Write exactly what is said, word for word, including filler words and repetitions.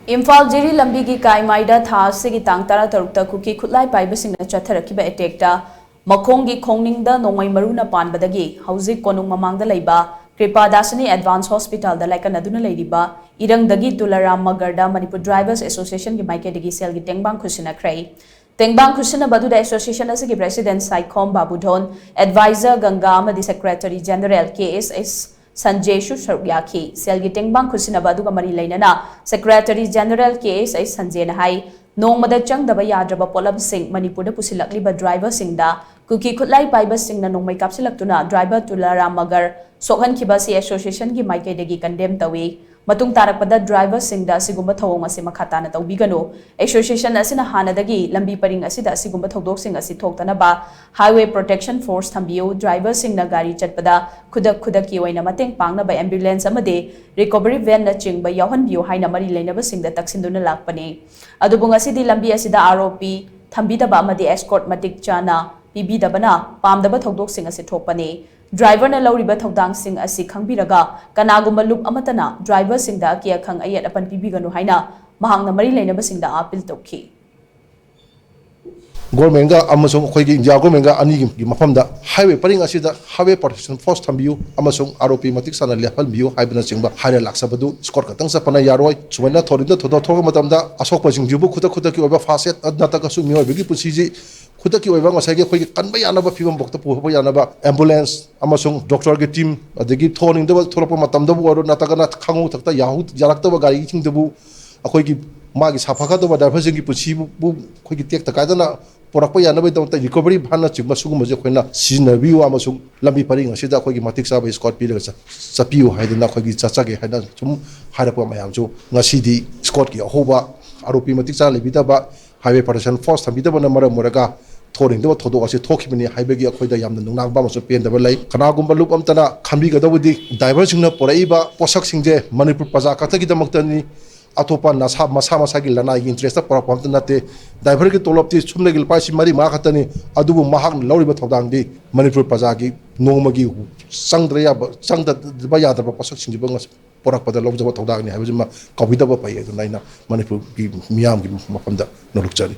ꯏꯝꯐꯥꯜ ꯖꯤꯔꯤ ꯂꯝꯕꯤꯒꯤ ꯀꯥꯏꯃꯥꯏꯗ ꯊꯥ ꯑꯁꯤꯒꯤ ꯇꯥꯡ ꯇꯔꯥꯇꯔꯨꯛꯇ ꯀꯨꯀꯤ ꯈꯨꯠꯂꯥꯏ ꯄꯥꯏꯕꯁꯤꯡꯅ ꯆꯠꯊꯔꯛꯈꯤꯕ ꯑꯦꯇꯦꯛꯇ ꯃꯈꯣꯡꯒꯤ ꯈꯣꯡꯅꯤꯡꯗ ꯅꯣꯡꯃꯩ ꯃꯔꯨꯅ ꯄꯥꯟꯕꯗꯒꯤ ꯍꯧꯖꯤꯛ ꯀꯣꯅꯨꯡ ꯃꯃꯥꯡꯗ ꯂꯩꯕ ꯀ꯭ꯔꯤꯄꯥꯗꯥꯁꯤꯅꯤ ꯑꯦꯗꯚꯥꯟꯁ ꯍꯣꯁꯄꯤꯇꯥꯜꯗ ꯂꯥꯏꯀꯠꯅꯗꯨꯅ ꯂꯩꯔꯤꯕ ꯏꯔꯪꯗꯒꯤ ꯇꯨꯂꯥꯔꯥꯝ ꯃꯒꯔꯗ ꯃꯅꯤꯄꯨꯔ ꯗ꯭ꯔꯥꯏꯚꯔꯁ ꯑꯦꯁꯣꯁꯤꯌꯦꯁꯟꯒꯤ ꯃꯥꯏꯀꯩꯗꯒꯤ ꯁꯦꯜꯒꯤ ꯇꯦꯡꯕꯥꯡ ꯈꯨꯠꯁꯤꯟꯅꯈ꯭ꯔꯦ꯫ ꯇꯦꯡꯕꯥꯡ ꯈꯨꯠꯁꯤꯟꯅꯕ ꯑꯗꯨꯗ ꯑꯦꯁꯣꯁꯤꯌꯦꯁꯟ ꯑꯁꯤꯒꯤ ꯄ꯭ꯔꯦꯁꯤꯗꯦꯟꯠ ꯁꯥꯏꯈꯣꯝ ꯕꯥꯕꯨꯙꯣꯟ, ꯑꯦꯗꯚꯥꯏꯖꯔ ꯒꯪꯒꯥ ꯑꯃꯗꯤ ꯁꯦꯀ꯭ꯔꯦꯇꯔꯤ ꯖꯦꯅꯔꯦꯜ ꯀꯦ ꯑꯦꯁ ꯑꯦꯁ ꯁꯟꯖꯦꯁꯨ ꯁꯔꯨꯛ ꯌꯥꯈꯤ꯫ ꯁꯦꯜꯒꯤ ꯇꯦꯡꯕꯥꯡ ꯈꯨꯠꯁꯤꯟꯅꯕ ꯑꯗꯨꯒ ꯃꯔꯤ ꯂꯩꯅꯅ ꯁꯦꯀ꯭ꯔꯦꯇꯔꯤ ꯖꯦꯅꯔꯦꯜ ꯀꯦ ꯑꯦꯁ ꯑꯩꯆ ꯁꯟꯖꯦꯅ ꯍꯥꯏ, ꯅꯣꯡꯃꯗ ꯆꯪꯗꯕ ꯌꯥꯗ꯭ꯔꯕ ꯄꯣꯠꯂꯝꯁꯤꯡ ꯃꯅꯤꯄꯨꯔꯗ ꯄꯨꯁꯤꯜꯂꯛꯂꯤꯕ ꯗ꯭ꯔꯥꯏꯚꯔꯁꯤꯡꯗ ꯀꯨꯀꯤ ꯈꯨꯠꯂꯥꯏ ꯄꯥꯏꯕꯁꯤꯡꯅ ꯅꯣꯡꯃꯩ ꯀꯥꯞꯁꯤꯜꯂꯛꯇꯨꯅ ꯗ꯭ꯔꯥꯏꯚꯔ ꯇꯨꯂꯥꯔꯥꯝ ꯃꯒꯔ ꯁꯣꯛꯍꯟꯈꯤꯕ ꯑꯁꯤ ꯑꯦꯁꯣꯁꯤꯌꯦꯁꯟꯒꯤ ꯃꯥꯏꯀꯩꯗꯒꯤ ꯀꯟꯗꯦꯝ ꯇꯧꯏ꯫ ꯃꯇꯨꯡ ꯇꯥꯔꯛꯄꯗ ꯗ꯭ꯔꯥꯏꯚꯔꯁꯤꯡꯗ ꯑꯁꯤꯒꯨꯝꯕ ꯊꯧꯑꯣꯡ ꯑꯁꯤ ꯃꯈꯥ ꯇꯥꯅ ꯇꯧꯕꯤꯒꯅꯨ꯫ ꯑꯦꯁꯣꯁꯤꯌꯦꯁꯟ ꯑꯁꯤꯅ ꯍꯥꯟꯅꯗꯒꯤ ꯂꯝꯕꯤ ꯄꯔꯤꯡ ꯑꯁꯤꯗ ꯑꯁꯤꯒꯨꯝꯕ ꯊꯧꯗꯣꯛꯁꯤꯡ ꯑꯁꯤ ꯊꯣꯛꯇꯅꯕ ꯍꯥꯏꯋꯦ ꯄ꯭ꯔꯣꯇꯦꯛꯁꯟ ꯐꯣꯔꯁ ꯊꯝꯕꯤꯌꯨ, ꯗ꯭ꯔꯥꯏꯚꯔꯁꯤꯡꯅ ꯒꯥꯔꯤ ꯆꯠꯄꯗ ꯈꯨꯗꯛ ꯈꯨꯗꯛꯀꯤ ꯑꯣꯏꯅ ꯃꯇꯦꯡ ꯄꯥꯡꯅꯕ ꯑꯦꯝꯕꯨꯂꯦꯟꯁ ꯑꯃꯗꯤ ꯔꯤꯀꯣꯚꯔꯤ ꯚꯦꯟꯅꯆꯤꯡꯕ ꯌꯥꯎꯍꯟꯕꯤꯌꯨ ꯍꯥꯏꯅ ꯃꯔꯤ ꯂꯩꯅꯕꯁꯤꯡꯗ ꯇꯛꯁꯤꯟꯗꯨꯅ ꯂꯥꯛꯄꯅꯤ꯫ ꯑꯗꯨꯕꯨ ꯉꯁꯤꯗꯤ ꯂꯝꯕꯤ ꯑꯁꯤꯗ ꯑꯥꯔ ꯑꯣ ꯄꯤ ꯊꯝꯕꯤꯗꯕ ꯑꯃꯗꯤ ꯑꯦꯁꯀꯣꯔꯠ ꯃꯇꯤꯛ ꯆꯥꯅ ꯄꯤꯕꯤꯗꯕꯅ ꯄꯥꯝꯗꯕ ꯊꯧꯗꯣꯛꯁꯤꯡ ꯑꯁꯤ ꯊꯣꯛꯄꯅꯤ꯫ ꯗ꯭ꯔꯥꯏꯚꯔꯅ ꯂꯧꯔꯤꯕ ꯊꯧꯗꯥꯡꯁꯤꯡ ꯑꯁꯤ ꯈꯪꯕꯤꯔꯒ ꯀꯅꯥꯒꯨꯝꯕ ꯂꯨꯞ ꯑꯃꯠꯇꯅ ꯗ꯭ꯔꯥꯏꯚꯔꯁꯤꯡꯗ ꯑꯀꯤ ꯑꯈꯪ ꯑꯌꯦꯠ ꯑꯄꯟ ꯄꯤꯕꯤꯒꯅꯨ ꯍꯥꯏꯅ ꯃꯍꯥꯛꯅ ꯃꯔꯤ ꯂꯩꯅꯕꯁꯤꯡꯗ ꯑꯥꯄꯤꯜ ꯇꯧꯈꯤ꯫ ꯒꯣꯔꯃꯦꯟꯒ ꯑꯃꯁꯨꯡ ꯑꯩꯈꯣꯏꯒꯤ ꯏꯟꯗꯤꯌꯥ ꯒꯣꯔꯃꯦꯟꯒ ꯑꯅꯤꯒꯤ ꯃꯐꯝꯗ ꯍꯥꯏꯋꯦ ꯄꯔꯤꯡ ꯑꯁꯤꯗ ꯍꯥꯏꯋꯦ ꯄ꯭ꯔꯣꯇꯦꯛꯁꯟ ꯐꯣꯔꯁ ꯊꯝꯕꯤꯌꯨ ꯑꯃꯁꯨꯡ ꯑꯥꯔ ꯑꯣ ꯄꯤ ꯃꯇꯤꯛ ꯆꯥꯅ ꯂꯦꯞꯍꯟꯕꯤꯌꯨ ꯍꯥꯏꯕꯅꯆꯤꯡꯕ ꯍꯥꯏꯔ ꯂꯥꯛꯆꯕꯗꯨ ꯏꯁꯀꯣꯔꯠ ꯈꯛꯇꯪ ꯆꯠꯄꯅ ꯌꯥꯔꯣꯏ꯫ ꯁꯨꯃꯥꯏꯅ ꯊꯧꯔꯤꯛꯇ ꯊꯧꯗꯣꯛ ꯊꯣꯛꯂꯛꯄ ꯃꯇꯝꯗ ꯑꯁꯣꯛꯄꯁꯤꯡꯁꯤꯕꯨ ꯈꯨꯗꯛ ꯈꯨꯗꯛꯀꯤ ꯑꯣꯏꯕ ꯐꯥꯔꯁ ꯑꯦꯗ ꯅꯠꯇ꯭ꯔꯒꯁꯨ ꯃꯤꯑꯣꯏꯕꯒꯤ ꯄꯨꯟꯁꯤꯁꯤ ꯈꯨꯗꯛꯀꯤ ꯑꯣꯏꯕ ꯉꯁꯥꯏꯒꯤ ꯑꯩꯈꯣꯏꯒꯤ ꯀꯟꯕ ꯌꯥꯅꯕ ꯐꯤꯕꯝꯐꯥꯎꯗ ꯄꯨꯔꯛꯄ ꯌꯥꯅꯕ ꯑꯦꯝꯕꯨꯂꯦꯟꯁ ꯑꯃꯁꯨꯡ ꯗꯣꯛꯇꯔꯒꯤ ꯇꯤꯝ, ꯑꯗꯒꯤ ꯊꯣꯛꯍꯟꯅꯤꯡꯗꯕ ꯊꯣꯛꯂꯛꯄ ꯃꯇꯝꯗꯕꯨ ꯑꯣꯏꯔꯣ, ꯅꯠꯇ꯭ꯔꯒꯅ ꯈꯪꯍꯧ ꯊꯛꯇ ꯌꯥꯍꯧ ꯌꯥꯔꯛꯇꯕ ꯒꯥꯔꯤꯁꯤꯡꯗꯕꯨ ꯑꯩꯈꯣꯏꯒꯤ ꯃꯥꯒꯤ ꯁꯥꯐꯒꯗꯕ ꯗ꯭ꯔꯥꯏꯚꯔꯁꯤꯡꯒꯤ ꯄꯨꯟꯁꯤꯕꯨ ꯑꯩꯈꯣꯏꯒꯤ ꯇꯦꯛꯇ ꯀꯥꯏꯗꯅ ꯄꯨꯔꯛꯄ ꯌꯥꯅꯕꯒꯤꯗꯃꯛꯇ ꯔꯤꯀꯣꯚꯔꯤ ꯚꯥꯟꯅꯆꯤꯡꯕ ꯁꯤꯒꯨꯝꯕꯁꯦ ꯑꯩꯈꯣꯏꯅ ꯁꯤꯖꯤꯟꯅꯕꯤꯌꯨ ꯑꯃꯁꯨꯡ ꯂꯝꯕꯤ ꯄꯔꯤꯡ ꯑꯁꯤꯗ ꯑꯩꯈꯣꯏꯒꯤ ꯃꯇꯤꯛ ꯆꯥꯕ ꯏꯁꯀꯣꯔꯠ ꯄꯤꯔꯒ ꯆꯠ-, ꯆꯠꯄꯤꯌꯨ ꯍꯥꯏꯗꯅ ꯑꯩꯈꯣꯏꯒꯤ ꯆꯠꯆꯒꯦ ꯍꯥꯏꯅ ꯁꯨꯝ ꯍꯥꯏꯔꯛꯄ ꯃꯌꯥꯝꯁꯨ ꯉꯁꯤꯗꯤ ꯏꯁꯀꯣꯔꯠꯀꯤ ꯑꯍꯧꯕ ꯑꯥꯔ ꯑꯣ ꯄꯤ ꯃꯇꯤꯛ ꯆꯥꯅ ꯂꯩꯕꯤꯗꯕ, ꯍꯥꯏꯋꯦ ꯄ꯭ꯔꯣꯇꯦꯛꯁꯟ ꯐꯣꯔꯁ ꯊꯝꯕꯤꯗꯕꯅ ꯃꯔꯝ ꯑꯣꯏꯔꯒ ꯊꯣꯛꯍꯟꯅꯤꯡꯗꯕ ꯊꯧꯗꯣꯛ ꯑꯁꯤ ꯊꯣꯛꯈꯤꯕꯅꯤ ꯍꯥꯏꯕꯒꯤ ꯑꯩꯈꯣꯏꯗ ꯌꯥꯝꯅ ꯅꯨꯡꯅꯥꯡꯕ ꯑꯃꯁꯨ ꯄꯦꯟꯗꯕ ꯂꯩ꯫ ꯀꯅꯥꯒꯨꯝꯕ ꯂꯨꯞ ꯑꯃꯠꯇꯅ ꯈꯟꯕꯤꯒꯗꯧꯕꯗꯤ ꯗ꯭ꯔꯥꯏꯚꯔꯁꯤꯡꯅ ꯄꯨꯔꯛꯏꯕ ꯄꯣꯠꯁꯛꯁꯤꯡꯁꯦ ꯃꯅꯤꯄꯨꯔ ꯄ꯭ꯔꯖꯥ ꯈꯛꯇꯒꯤꯗꯃꯛꯇꯅꯤ꯫ ꯑꯇꯣꯞꯄ ꯅꯁꯥ-, ꯃꯁꯥ ꯃꯁꯥꯒꯤ ꯂꯅꯥꯏꯒꯤ ꯏꯟꯇꯔꯦꯁꯇ ꯄꯨꯔꯛꯄ ꯑꯃꯠꯇ ꯅꯠꯇꯦ꯫ ꯗ꯭ꯔꯥꯏꯚꯔꯒꯤ ꯇꯣꯂꯣꯞꯇꯤ ꯁꯨꯞꯅꯒꯤ ꯂꯨꯄꯥ ꯂꯤꯁꯤꯡ ꯃꯔꯤ ꯃꯉꯥ ꯈꯛꯇꯅꯤ꯫ ꯑꯗꯨꯕꯨ ꯃꯍꯥꯛꯅ ꯂꯧꯔꯤꯕ ꯊꯧꯗꯥꯡꯗꯤ ꯃꯅꯤꯄꯨꯔ ꯄ꯭ꯔꯖꯥꯒꯤ ꯅꯣꯡꯃꯒꯤ ꯆꯪꯗ꯭ꯔ ꯌꯥꯕ, ꯆꯪꯗꯕ ꯌꯥꯗ꯭ꯔꯕ ꯄꯣꯠꯁꯛꯁꯤꯡꯁꯤꯕꯨ ꯉꯁꯤ ꯄꯣꯔꯛꯄꯗ ꯂꯧꯖꯕ ꯊꯧꯗꯥꯡꯅꯤ ꯍꯥꯏꯕꯁꯤꯃ ꯀꯥꯎꯕꯤꯗꯕ ꯐꯩ꯫ ꯑꯗꯨꯅ ꯑꯩꯅ ꯃꯅꯤꯄꯨꯔꯒꯤ ꯃꯤꯌꯥꯝꯒꯤ ꯃꯐꯝꯗ ꯅꯣꯂꯨꯛꯆꯔꯤ꯫